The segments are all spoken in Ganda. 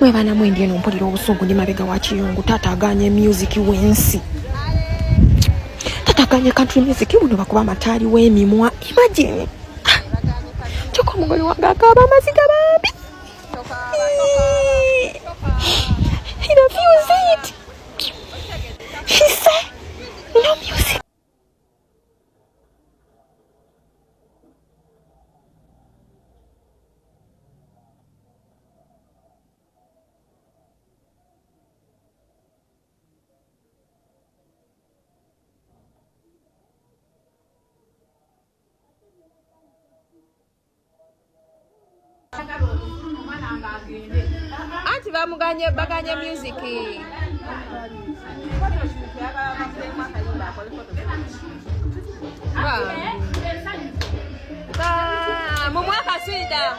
Mwe baana mwendi eno mpulira obusungu, ndi mabega wa kiyungu. Taata aganye music w'ensi, taata aganye country music buno bakuba amataali w'emimwa. Imagine, kyokka omugole wange akaaba amaziga bambi. He refused it. He said no music. Anti bamuganye, baganye music. Mumwe akaswida.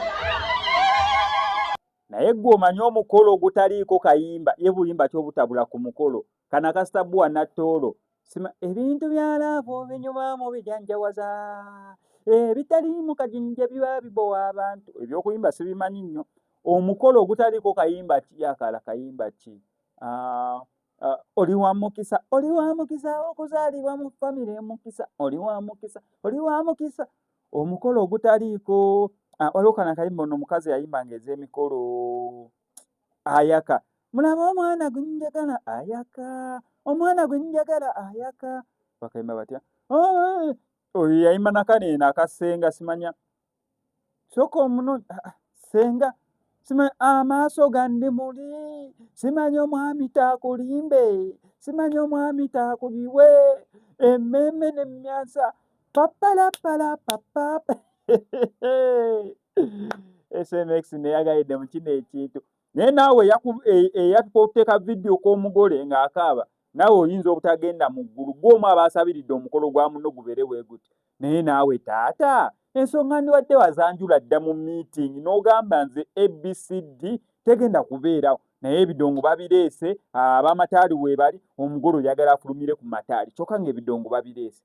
Naye gwe omanyi omukolo ogutaliiko kayimba ye buyimba ki obutabula ku mukolo kana kasita buwa nattoolo sima ebintu bya laavu binyuma mu bijanjawaza ebitaliimu kajinja biba bibowa abantu ebyokuyimba sibimanyi nnyo omukolo ogutaliiko kayimba ki yakala kayimba ki oli wa mukisa, oli wa mukisa okuzaalibwa mu famire mukisa, oli wa mukisa, oli wa mukisa. Omukolo ogutaliiko waliwo kana kayimba ono omukazi yayimbanga ez'emikolo ayaka mulabe omwana gwe njagala ayaka omwana gwe njagala ayaka bakayimba batya oh, oyo yayimba nakaneeno akasenga simanya soka omuno ah, ah, senga simanyi amaaso gandi muli simanyi omwami takulimbe simanyi omwami takuliwe emmeeme nemyansa papalapala papa smx neyagalidde mu kino ekintu naye naawe eyatukuteeka e, vidiyo k'omugole ng'akaaba naawe oyinza obutagenda mu ggulu gwe omu aba asabiridde omukolo gwa munno gubeere bwe guti naye naawe taata ensonga ndiwadde wazanjula dda mu meeting n'ogamba nze abcd tegenda kubeerawo naye ebidongo babireese ab'amataali weebali omugole oyagala afulumire ku mataali kyokka ng'ebidongo babireese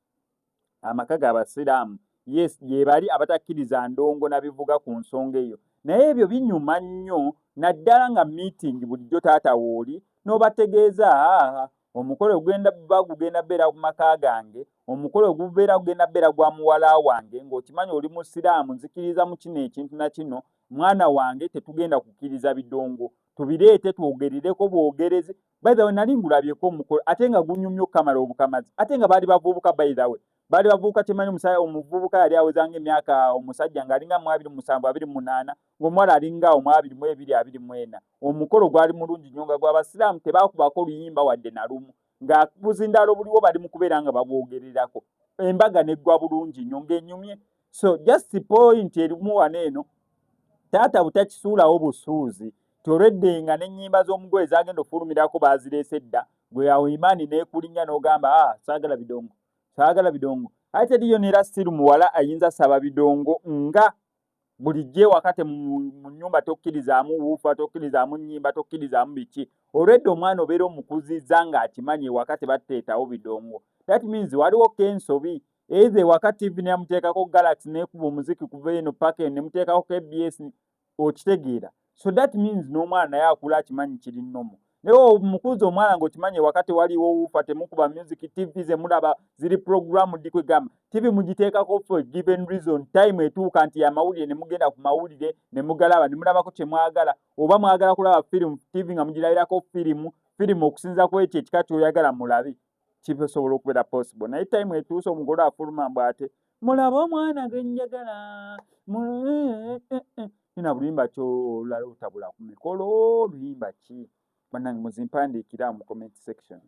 amaka g'abasiraamu yes gyebali abatakkiriza ndongo na bivuga ku nsonga eyo naye ebyo binyuma nnyo naddala nga meeting bulijjo taata wooli n'obategeeza omukolo ogenda ba gugenda beera ku maka gange omukolo ogubeera gugenda beera gwa muwala wange ng'okimanyi oli musiraamu nzikiriza mu kino ekintu na kino mwana wange tetugenda kukkiriza bidongo tubireete twogerereko bwogerezi by the way nali ngulabyeko omukolo ate nga gunyumye okukamala obukamazi ate nga baali bavubuka by the way baali bavubuka kyemanyi omusajja omuvubuka yali awezanga emyaka omusajja ng'alinga mu 27 28 ng'omuwala alinga awo mu 22 24 omukolo gwali mulungi nnyo nga gw'abasiraamu tebaakubako luyimba wadde na lumu nga buzindaalo buliwo bali mu kubeera nga babwogererako embaga neggwa bulungi nnyo ng'enyumye so just point erimu wano eno taata butakisuulawo busuuzi ti olwedde nga n'ennyimba z'omugole zagenda ofulumirako bazireese dda gwe awo imaani n'ekulinnya n'ogamba ah, saagala bidongo saagala bidongo ate teriyo neera siru muwala ayinza saba bidongo nga bulijjo ewaka te mu nnyumba tokkirizaamu wuufa tokkirizaamu nnyimba tokkirizaamu biki olwedde omwana obeera omukuzizza ng'akimanyi ewaka tebateetawo bidongo that means waliwo kensobi either ewaka tv neyamuteekako galaxy nekuba omuziki kuva eno paka eno nemuteekako kbs okitegeera so that means n'omwana naye akula akimanyi kiri normal naye omukuza omwana ng'okimanyi ewaka tewaliwo wuufa temukuba music tv zemulaba ziri program dikwegamba tv mugiteekako for given reason time etuuka nti amawulire ne mugenda ku mawulire ne mugalaba ne mulabako kye mwagala oba mwagala kulaba firimu tv nga mugirabirako firimu firimu okusinza ku ekyo ekika ky'oyagala mulabe kisobola okubeera possible naye time etuuse omugole afuluma mbu ate mulabe omwana gwe njagala nina buluyimba ki olulala otabula ku mikolo luyimba ki bannange muzimpandiikira mu comment section.